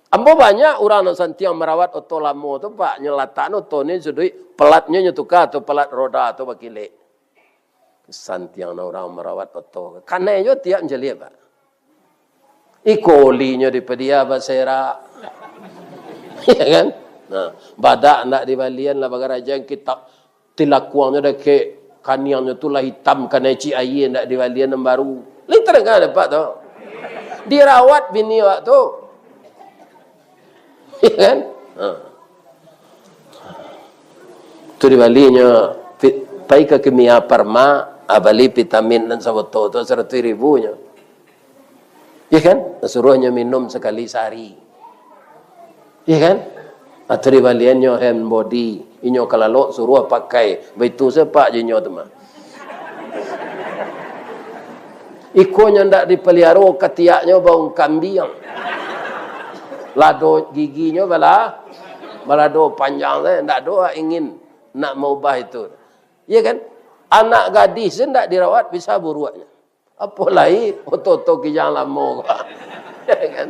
Ambo banyak urang nan santiang marawat oto lamo tu, Pak, nyo latakno oto ni suduik, pelatnyo nyo tuka tu, pelat roda tu bakilek. Santiang nan urang marawat oto. Kanai jo tiap mancaliak, Pak. Iko olinyo dipadia baserak. Iya kan? Nah, badak ndak dibalian lah bagarajang kitab. Tilakuangnyo dakek, kaniangnyo tu lah itam, kanai cik aia, ndak dibalian nan baru. Lai tarang ka dapek tu. Dirawat bini awak tu. Iya kan? Ha. Tu dibalinyo, pi-, pai ka Kimia Farma, ah, bali vitamin nan sabotol tu saratuih ribu nyo. Iya kan? Suruahnyo minum sakali sahari. Iya kan? Atau dibaliannyo hand body, inyo ka lalok suruah pakai, baitu sapak jo inyo tu mah. Iko nyo ndak dipaliaro, katiaknyo baung kambiang. Lado giginyo bala, balado panjang sajo, ndak ado ingin nak maubah itu. Iya kan? Anak gadih se ndak dirawat bisa buruaknyo. Apo lai oto-oto kijang lamo ko. Kan?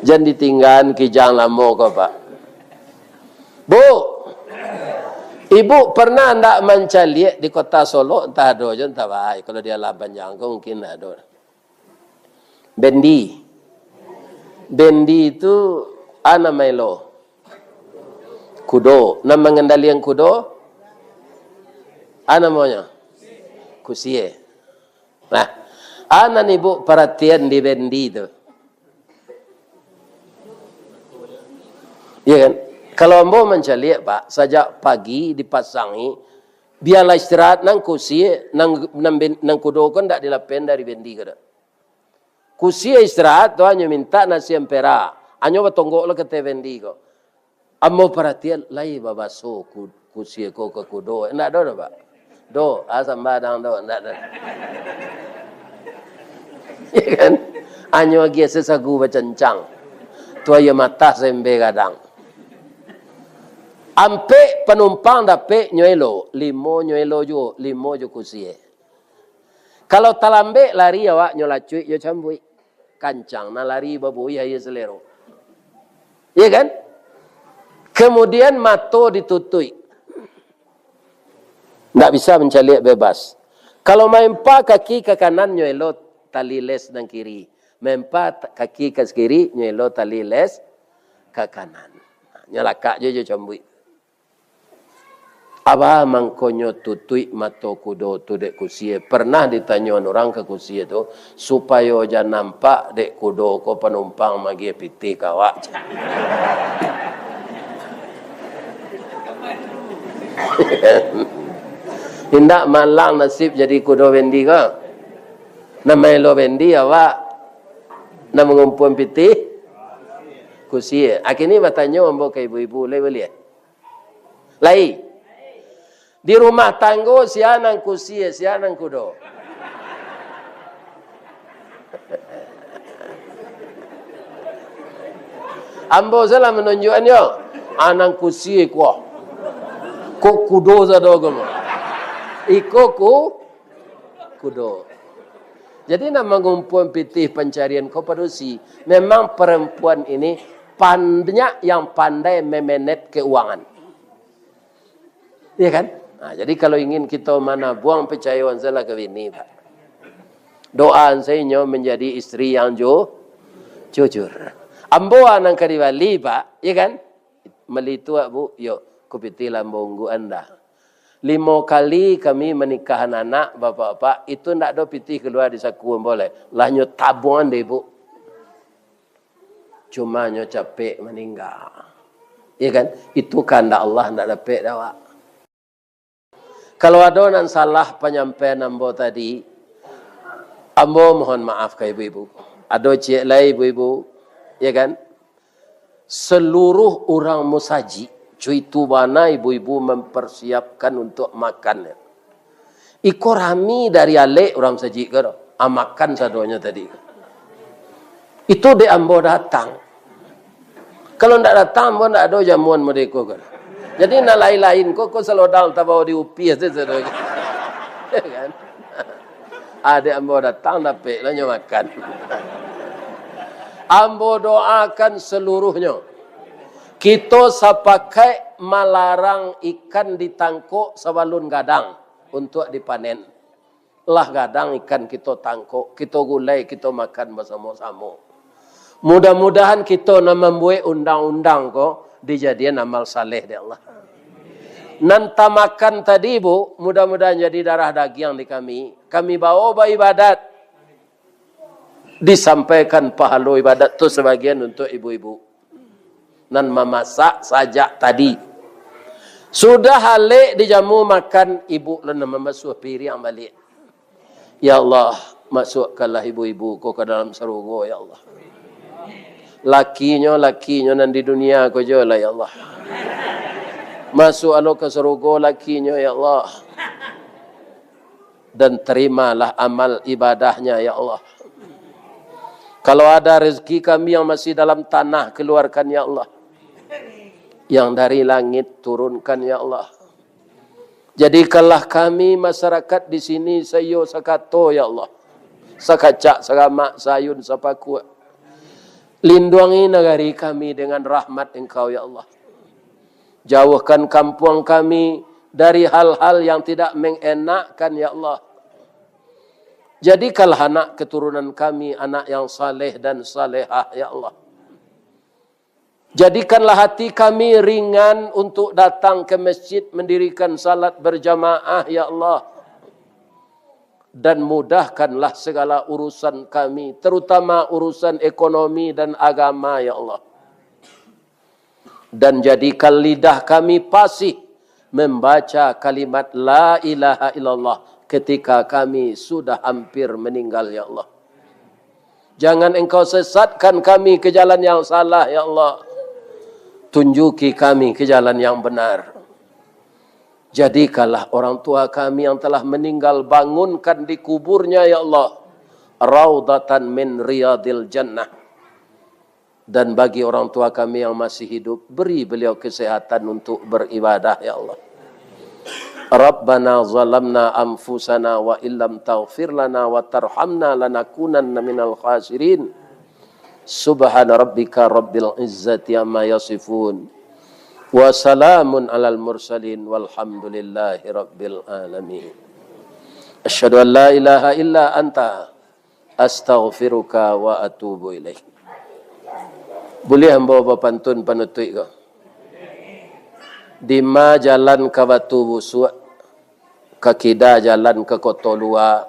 Jan ditinggaan kijang lamo ko, Pak. Bu, ibu pernah ndak mancaliak di Kota Solok, antah ado jo, antah baa, kalau di Alah Banjang ko mungkin ado. Bendi. Bendi tu a nan maelo? Kudo. Nan mangandalian kudo, a namonyo? Kusie. Nah, a nan ibu paratian di bendi tu. Iya kan? Kalau ambo mancaliak, Pak, sajak pagi dipasangi, bialah istirahat, nan kusie, nan, nan ben-, nan kudo ko ndak dilapehan dari bendi ko doh. Kusie istirahat tu hanyo mintak nasi ampera, hanyo batonggok lo ka ateh bendi ko. Ambo paratian, lai babaso ku-, kusie ko ka kudo. Indak ado doh, Pak. Do, ah, sambadang do, indak ado. Ya kan? Hanyo agiah sasagu bacancang. Tu aia matah saembe gadang. Ampek panumpang dapek nyo elo, limo nyo elo juo, limo jo kusie. Kalau talambek lari awak, nyo lacuik jo cambuik. Kancang nan lari babuih aia salero. Iya kan? Kemudian mato ditutuik. Ndak bisa mancaliak bebas. Kalau maempa kaki ka kanan, nyo elo tali les nan kiri. Maempa t-, kaki ka kiri, nyo elo tali les ka kanan. Nyo lakak juo jo cambuik. Apo mangkonyo tutuik mato kudo tu dek kusie? Pernah ditanyoan urang ka kusie tu, supayo jan nampak dek kudo ko panumpang magiah pitih ka awak. Indak malang nasib jadi kudo bendi ko. Nan maelo bendi awak, nan mangumpuan pitih kusie. Kini batanyo ambo ka ibu-ibu, lai buliah? Lai. Di rumah tanggo, sia nan kusie, sia nan kudo? Ambo salah manunjuakannyo. A nan kusie ko. Ko kudo sado ko mah. Iko ku-, kudo. Jadi, nan mangumpuan pitih pancarian ko padusi. Memang perempuan ini banyak yang pandai memenet keuangan. Iya kan? Nah, jadi kalau ingin kito manabuang, picayoan sajolah ka bini, Pak. Doaan sajo inyo manjadi istri yang ju-, jujur. Ambo nan ka dibali, Pak, iya kan? Mali tu, Bu, yo, kupitih lambo ungguan dah. Limo kali kami manikahan anak, bapak-bapak, itu ndak ado pitih kalua di saku ambo lai. Lah nyo tabuang dek ibu. Cuma nyo capek maningga. Iya kan? Itu kahandak Allah, ndak dapek dek awak. Kalau ado nan salah panyampaian ambo tadi, ambo mohon maaf ka ibu-ibu. Ado ciek lai ibu-ibu, ya kan? Seluruh urang musajik, Cuitu bana ibu-ibu mempersiapkan untuk makan. Iko rami dari alek urang sajik ko, ah, makan sadonyo tadi. Itu dek ambo datang. Kalau ndak datang, ambo ndak ado jamuan model ko kan. Jadi, nan lain-lain ko, ko salodang tabao di upis tu, saudara. Kan? Ah, dek ambo datang, dapek lah nyo makan. Ambo doakan seluruhnyo. Kito sapakaik malarang ikan ditangkok sabalun gadang untuk dipanen. Lah gadang ikan kito tangkok, kito gulai, kito makan basamo-samo. Mudah-mudahan kito nan mambuek undang-undang ko dijadian amal saleh dek Allah. Nan tamakan tadi, Bu, mudah-mudahan jadi darah dagiang di kami. Kami bawa baibadat. Disampaikan pahalo ibadat tu sabagian untuk ibu-ibu nan mamasak sajak tadi. Sudah alek dijamu makan, ibu lah nan mambasuah piriang baliak. Ya Allah, masukkanlah ibu-ibu ko ka dalam sarugo, ya Allah. Lakinyo, lakinyo nan di dunia ko jo lah, ya Allah. Masuk alo ka sarugo lakinyo, ya Allah. Dan terimalah amal ibadahnya, ya Allah. Kalau ada rezeki kami yang masih dalam tanah, keluarkan, ya Allah. Yang dari langit, turunkan, ya Allah. Jadikanlah kami masyarakat di sini saiyo sakato, ya Allah. Sakacak, saramak, saayun, sapakuak. Linduangi nagari kami dengan rahmat Engkau, ya Allah. Jauhkan kampuang kami dari hal-hal yang tidak mengenakkan, ya Allah. Jadikanlah anak keturunan kami anak yang saleh dan salehah, ya Allah. Jadikanlah hati kami ringan untuk datang ke masjid mendirikan salat berjamaah, ya Allah. Dan mudahkanlah segala urusan kami, terutama urusan ekonomi dan agama, ya Allah. Dan jadikan lidah kami pasih membaca kalimat la ilaha illallah ketika kami sudah hampir meninggal, ya Allah. Jangan Engkau sesatkan kami ke jalan yang salah, ya Allah. Tunjuki kami ke jalan yang benar. Jadikanlah orang tua kami yang telah meninggal, bangunkan di kuburnya, ya Allah, raudatan min riyadil jannah. Dan bagi orang tua kami yang masih hidup, beri beliau kesehatan untuk beribadah, ya Allah. Rabbana zalamna anfusana wa illam taghfir lana wa tarhamna lanakunanna minal khasirin. Subhana rabbika rabbil izzati amma yasifun. Wa salamun alal mursalin walhamdulillahi rabbil alamin. Asyhadu an la ilaha illa anta, astaghfiruka wa atubu ilaik. Buliah ambo bapantun panutuik ko? Dima jalan ka Batu Busuak, ka kida jalan ka Koto Lua,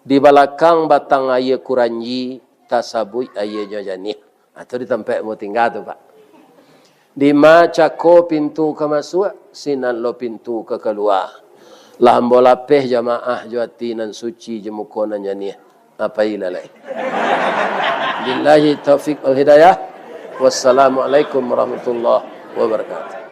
di balakang batang aia Kuranji, tasabuik aianyo janiah. Atau di tampek ambo tingga tu, Pak. Dima cako pintu ka masuak, sinan lo pintu ka kalua. Lah ambo lapeh jamaah jo ati nan suci, jo muko nan janiah. Apai lah lai. Billahi taufik wal hidayah. Wassalamualaikum warahmatullahi wabarakatuh.